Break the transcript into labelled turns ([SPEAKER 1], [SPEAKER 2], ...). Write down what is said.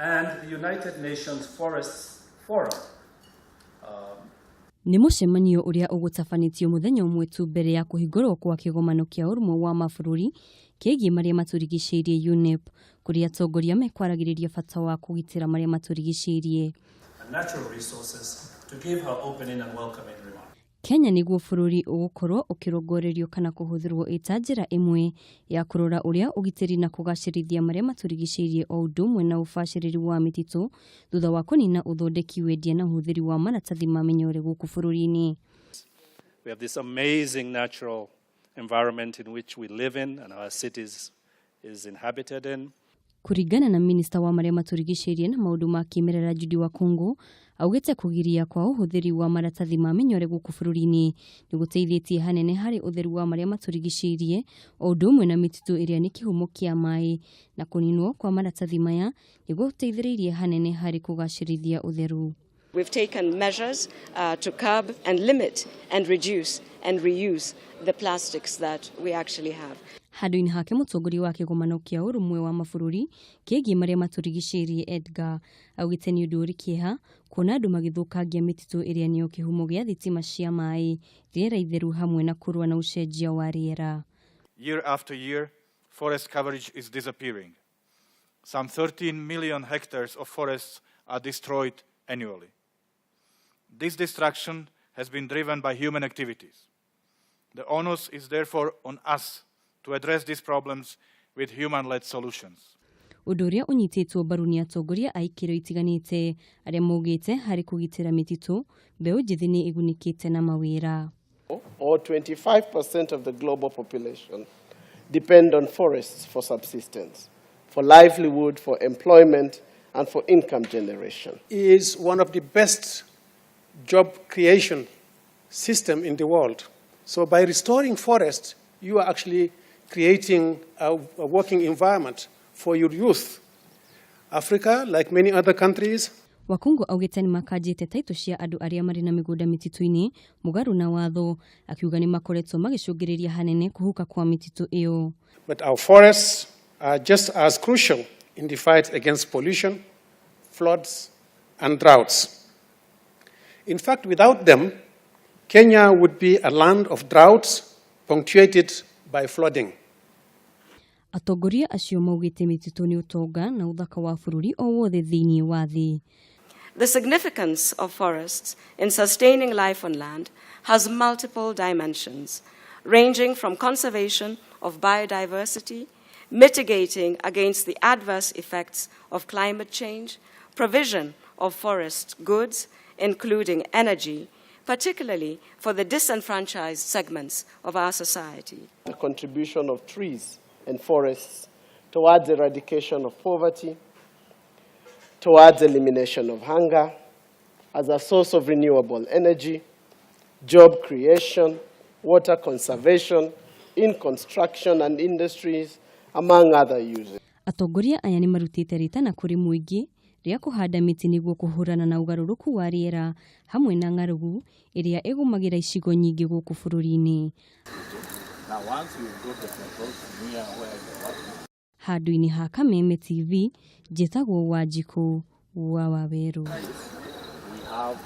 [SPEAKER 1] And the United Nations Forests Forum.
[SPEAKER 2] Nĩ mũcemanio ũrĩa ũgũtabanĩtio mũthenya ũmwe tu mbere ya kũhingũrwo kwa kĩgomano kĩa ũrũmwe wa mabũrũri kĩgiĩ marĩa matũrigicĩirie UNEP, kũrĩa atongoria mekwaragĩrĩria bata wa kũgitĩra marĩa matũrigicĩirie.
[SPEAKER 1] And Natural Resources to give her opening and welcoming remarks.
[SPEAKER 2] Kenya nĩguo bũrũri ũgũkorwo ũkĩrongorerio kana kũhũthĩrwo ĩta njĩra ĩmwe ya kũrora ũrĩa ũgitĩri na kũgacĩrithia marĩa matũrigicĩirie o ũndũ ũmwe na ũbacĩrĩri wa mĩtitũ thutha wa kũnina ũthondeki, wendia na ũhũthĩri wa maratathi ma mĩnyore gũkũ bũrũri-inĩ.
[SPEAKER 1] We have this amazing natural environment in which we live in and our cities is inhabited in.
[SPEAKER 2] Kũringana na minista wa marĩa matũrigicĩirie na maũndũ ma kĩmerera Judy Wakhungu, augĩte kũgiria kwa ũhũthĩri wa maratathi ma mĩnyore gũkũ bũrũri-inĩ nĩ gũteithĩtie hanene harĩ ũtheru wa marĩa matũrigicĩirie o ũndũ ũmwe na mĩtitũ ĩrĩa nĩ kĩhumo kĩa maĩ, na kũninwo kwa maratathi maya nĩ gũteithĩrĩirie hanene harĩ kũgacĩrithia ũtheru.
[SPEAKER 3] We've taken measures to curb and limit and reduce and reuse the plastics that we actually have.
[SPEAKER 2] Handũ-inĩ hake, mũtongoria wa kĩgomano kĩa ũrũmwe wa mabũrũri kĩgiĩ marĩa matũrigicĩirie Edgar augĩte nĩ ũndũ ũrĩ kĩeha kuona andũ magĩthũkangia mĩtitũ ĩrĩa nĩyo kĩhumo gĩa thitima cia maĩ, rĩera itheru hamwe na kũrũa na ũcenjia wa rĩera.
[SPEAKER 4] Year after year, forest coverage is disappearing. Some 13 million hectares of forests are destroyed annually. This destruction has been driven by human activities. The onus is therefore on us to address these problems with human-led solutions.
[SPEAKER 2] Ũndũ ũrĩa ũnyitĩtwo mbaru nĩ atongoria a ikĩro itiganĩte arĩa maugĩte harĩ kũgitĩra mĩtitũ, mbeũ njĩthĩ nĩ ĩgunĩkĩte na mawĩra.
[SPEAKER 5] Or 25% of the global population depend on forests for subsistence, for livelihood, for employment, and for income generation.
[SPEAKER 6] Is one of the best job creation system in the world. So by restoring forests, you are actually creating a working environment for your youth. Africa, like many other countries,
[SPEAKER 2] Wakhungu augĩte nĩ makanjĩte taitũ cia andũ arĩa marĩ na mĩgũnda mĩtitũ-inĩ mũgarũ na watho, akiuga nĩ makoretwo magĩcũngĩrĩria hanene kũhuka kwa mĩtitũ ĩyo.
[SPEAKER 6] But our forests are just as crucial in the fight against pollution, floods, and droughts. In fact, without them, Kenya would be a land of droughts punctuated by flooding.
[SPEAKER 2] Atongoria acio maugĩte mĩtitũ nĩ ũtonga na ũthaka wa bũrũri o wothe thĩinĩ wa thĩ.
[SPEAKER 3] The significance of forests in sustaining life on land has multiple dimensions, ranging from conservation of biodiversity, mitigating against the adverse effects of climate change, provision of forest goods, including energy, particularly for the disenfranchised segments of our society.
[SPEAKER 5] The contribution of trees and forests towards eradication of poverty, towards elimination of hunger, as a source of renewable energy, job creation, water conservation, in construction and industries, among other uses.
[SPEAKER 2] Atongoria aya nĩ marutĩte rĩtana kũrĩ mũingĩ rĩa kũhanda mĩtĩ nĩguo kũhũrana na ũgarũrũku wa rĩera hamwe na ng'aragu ĩrĩa ĩgũmagĩra icigo nyingĩ gũkũ bũrũri-inĩ.
[SPEAKER 7] Now, once you've got the controls near where you're working,
[SPEAKER 2] Handũ-inĩ ha Kameme TV, njĩtagwo Wanjikũ wa Wawerũ.
[SPEAKER 7] We have